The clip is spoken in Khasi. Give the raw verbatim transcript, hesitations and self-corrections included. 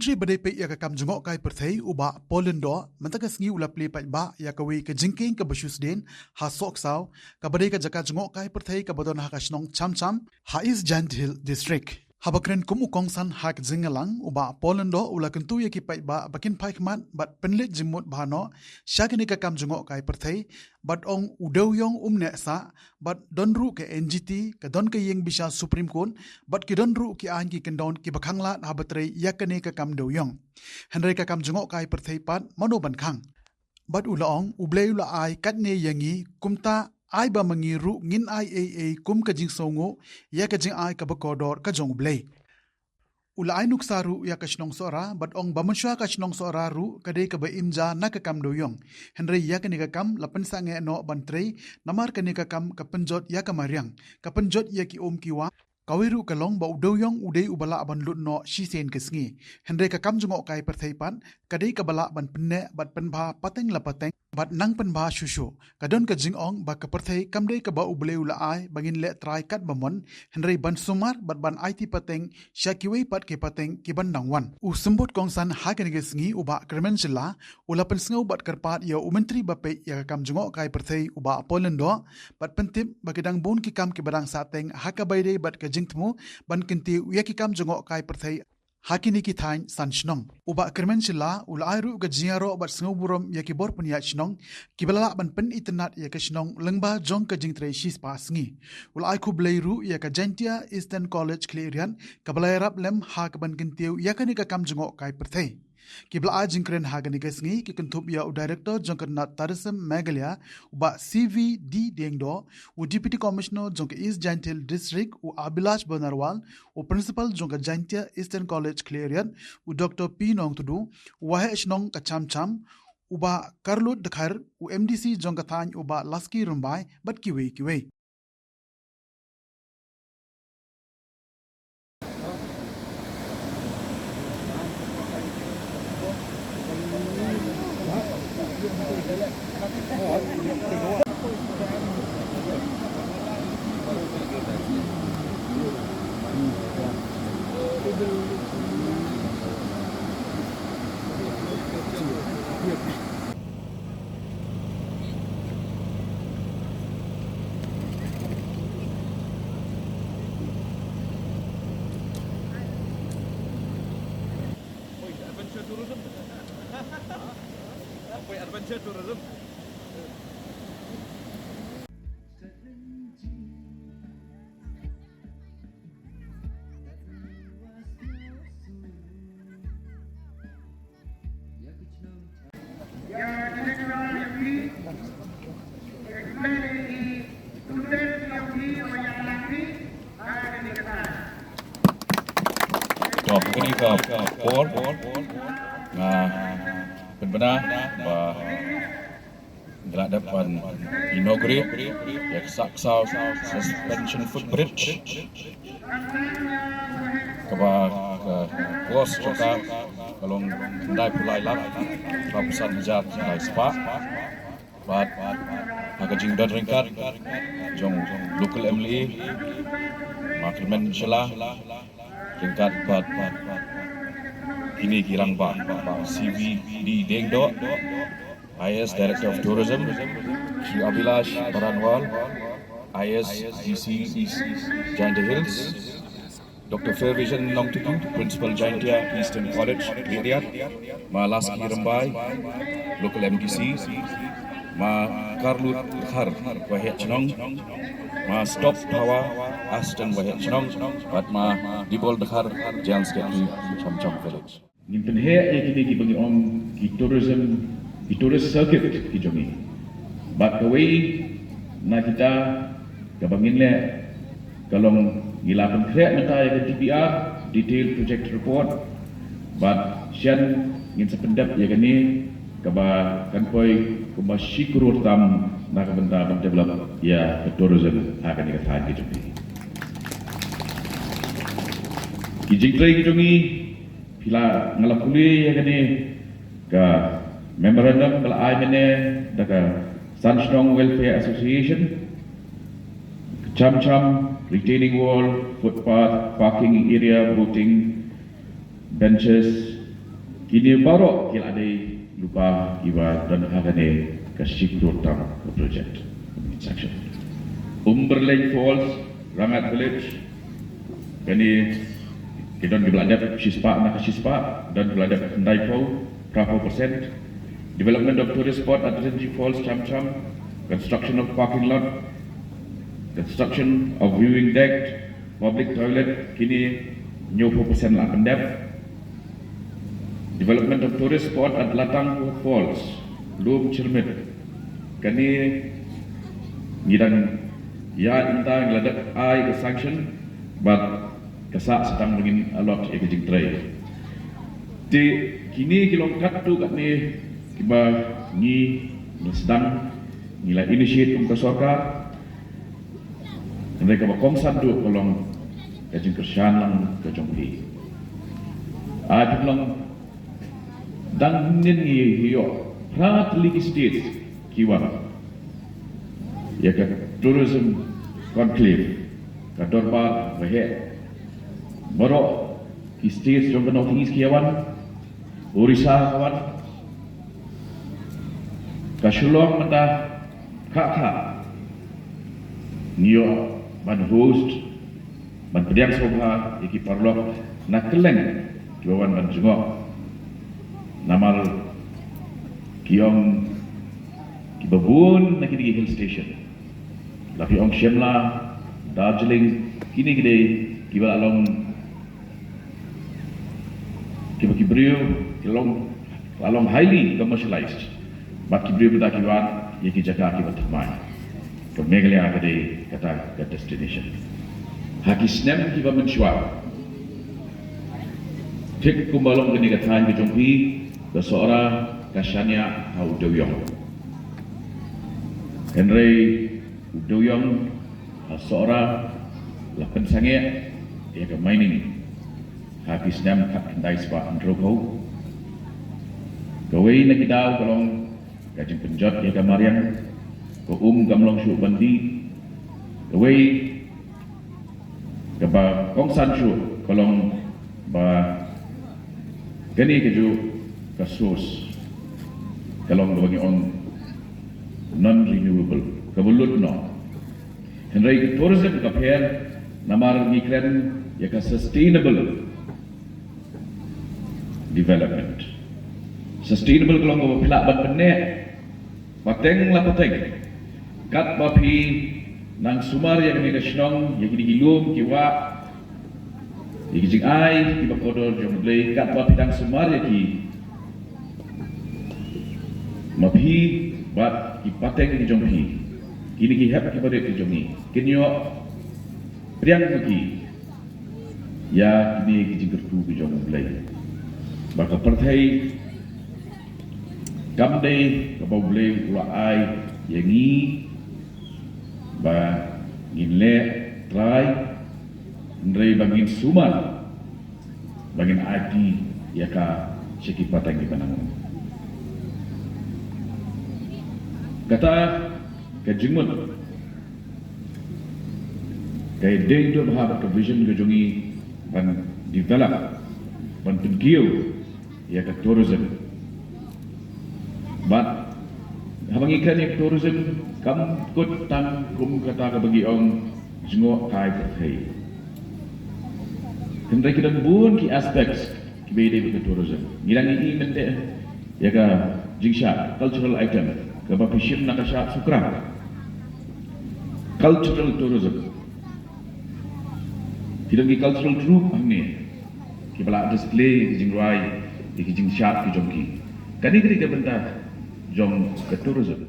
Shi ba dei peit ïa ka kam jngohkai pyrthei u Bah Paul Lyngdoh mynta ka sngi u la plie paidbah ïa kawei ka jingkieng kaba shu sdien ha Sohksaw, kaba dei ka jaka jngohkai pyrthei kaba don ha ka shnong Chamcham ha East Jaintia Hills District. Haba kren kum u kongsan ha ka jingïalang u Bah Paul Lyngdoh u la kyntu ïa ki paidbah ba kin phai khmat bad pynleit jingmut bha noh sha kane ka kam jngohkai pyrthei, bad ong u dewïong um neh sah, bad don ruh ka N G T, ka don ka ïing bishar Supreme Court, bad ki don ruh ki aiñ ki kyndon kiba khang lad haba trei ïa kane ka kam dewïong. Hynrei ka kam jngohkai pyrthei pat mano ban khang. Bad u la ong, U Blei u la ai katne ïa ngi, kumta ai ba ma ngi ruh ngin ai ei ei kum ka jingsngewnguh ïa ka jingai kaba kordor ka jong U Blei. U la ai nuksa ruh ïa ka shnong Sohra bad ong ba mynshuwa ka shnong Sohra ruh ka dei kaba im ja na ka kam dewïong. Hynrei ïa kane ka kam la pynsangeh noh ban trei, namar kane ka kam ka pynjot ïa ka mariang, ka pynjot ïa ki um ki wah. Kawei ruh ka long ba u dewïong u dei uba lah ban lut noh shisien ka sngi. Hynrei ka kam jngohkai pyrthei pat ka dei kaba lah ban pynneh bad pynbha pateng la pateng bad nang pynbha shuh shuh. Ka don ka jingong ba ka pyrthei kam dei kaba U Blei u la ai ba ngin leh trai katba mon, hynrei ban sumar bad ban aiti pateng sha kiwei pat ki pateng kiban dang wan. U symbud kongsan ha kane ka sngi u Bah Kyrmen Shylla u la pynsngew bad kyrpad ïa u Myntri ba peit ïa ka kam jngohkai pyrthei u Bah Paul Lyngdoh, bad pyntip ba ki dang bun ki kam kiba dang sahteng ha kaba ïadei bad ka jingthmu ban kyntiew ïa ki kam jngohkai pyrthei ha kine ki thaiñ san shnong. U Bah Kyrmen Shylla u la ai ruh ka jingïaroh bad sngewburom ïa ki bor pynïaid shnong kiba la lah ban pynitynnad ïa ka shnong lyngba jong ka jingtrei shispah sngi. U la ai khublei ruh ïa ka Jaintia Eastern College Khliehriat kaba la ïarap lem ha kaban kyntiew ïa kane ka kam jngohkai pyrthei. Kiba la ai jingkren ha kane ka sngi ki kynthup ïa u Director jong ka tnat Tourism Meghalaya u Bah C V D Diengdoh, u Deputy Commissioner jong ka East Jaintia Hills District u Abhilash Banerwal, u Principal jong ka Jaintia Eastern College Khliehriat u Doctor P Nongtdu, u Waheh Shnong ka Chamcham u Bah Karlut Dkhar, u M D C jong ka thaiñ u Bah Laski Rymbai bad kiwei kiwei. Adventure tourism. Adventure tourism. To, kane ka por nga pynbna ba nga la dep ban inaugurate ïa ka Sohksaw Suspension Footbridge. Kaba ka cost jong ka ka long khyndai phew lai lak phra phew san hajar lai spah. Bad ha ka jingdon ryngkat jong local M L A ma Kyrmen Shylla ryngkat bad kine ki rangbah, Bah C V D Diengdoh, I A S Director of Tourism, Shri Abhilash Baranwal, I A S D C East Jaintia Hills, Doctor Fairvision Nongtdu, Principal Jaintia Eastern College, Khliehriat, ma Laski Rymbai, Local M D C, ma Karlut Dkhar, Waheh Chnong, ma Stop Thawa, Assistant Waheh Chnong, bad ma Dibol Dkhar, General Secretary, Chamcham Village. Ngin pynheh ïa kine kiba ngi ong ki tourism, ki tourist circuit ki jong ngi. Bad kawei na kita kaba ngin leh ka long ngi la pynkhreh mynta ïa ka D P R, Detailed Project Report. Bad shen ngin sa pyndep ïa kane kaba kan poi kumba shi klur tam na ka bynta ban develop ïa ka tourism ha kane ka thaiñ ka jong ngi. Ki jingtrei ki jong ngi Phi la, nga la pule ïa kane ka memorandum ba la ai mynne da ka San Shnong Welfare Association, Chamcham, retaining wall, footpath, parking area, voting benches, Kine baroh ki la dei lypa kiba don ha kane ka shi klur tam ka project. Section Umberleng Falls, Rangat Village, kane ki don kiba la dep shispah na ka shispah, don kiba la dep khyndai phew, phra phew percent. Development of tourist spot at Rinji Falls, Cham Cham, construction of parking lot, construction of viewing deck, public toilet, kine hynñiew phew percent la pyndep. Development of tourist spot at Latang Falls, Lum Chirmit. Kane ngi dang ïa ita ngi la dep ai ka sanction, bad ka sah sa tang ba ngin allot ïa ka jingtrei. Te kine ki long katto katne kiba ngi ngi sdang ngi la initiate kum ka sorkar. Hynrei kaba kongsan duh ka long ka jingkyrshan lang ka jong phi. Ai phi long dang hynnin ngi ïoh phra tylli ki state ki wan ïa ka tourism conclave, ka dorbar ba heh. Baroh ki state jong ka North East ki wan, Orissa ka wan, ka Shillong mynta kha kha ngi ïoh ban host, ban pdiang sngewbha ïa ki paralok na kylleng kiba wan ban jngoh. Namar ki ong kiba bun na kine ki hill station, la ki ong Shimla, Darjeeling, kine ki dei kiba la long kiba ki briew ki long, la long highly commercialized. Bad ki briew mynta ki wan ïa ki jaka kiba thymmai. Ka Meghalaya ka dei kata ka destination. Ha ki snem kiba mynshuwa, thik kumba long kane ka thaiñ ka jong phi, ka Sohra ka shaniah ha u dewïong. Hynrei u dewïong ha Sohra la pynsangeh ïa ka mining ha ki snem khatkhyndai spah hynriewphew. Kawei na ki daw ka long ka jingpynjot ïa ka mariang, ka um kam long shuh ban dih. Kawei kaba kongsan shuh ka long ba kane kajuh ka source ka long kaba ngi ong non renewable, kaba lut noh. Hynrei ka tourism ka pher namar ngi kren ïa ka sustainable development. Sustainable ka long kaba phi lah ban pynneh pateng la pateng. Katba phi nang sumar ïa kane ka shnong, ïa kine ki lum ki wah, ïa ki jingai kiba kordor jong U Blei, katba phi dang sumar ïa ki, ma phi bad ki pateng ki jong phi, kine ki hep kiba rit ki jong ngi, kin ïoh pdiang ma ki ïa kine ki jingkyrkhu ki jong U Blei. Ba ka pyrthei kam dei kaba U Blei u la ai ïa ngi ba ngin leh trai, hynrei ba ngin sumar, ba ngin aiti ïa ka sha ki pateng kiba nang. Kata ka jingmut ka dei dur bha bad ka vision ka jong ngi ban develop, ban pynkiew ïa ka tourism. Bad haba ngi kren ïa ka tourism kam kut tang kum kata kaba ngi ong jngoh kai pyrthei. Hynrei ki don bun ki aspects kiba ïadei bad ka tourism. Ngi dang ïohi mynta ïa ka jingshad, cultural item, kaba phi shim na ka shad Sukra. Cultural tourism. Ki don ki cultural troupe hangne kiba la display ki jingrwai, ki jingshad ki jong ki. Kane ka dei ka bynta jong ka tourism.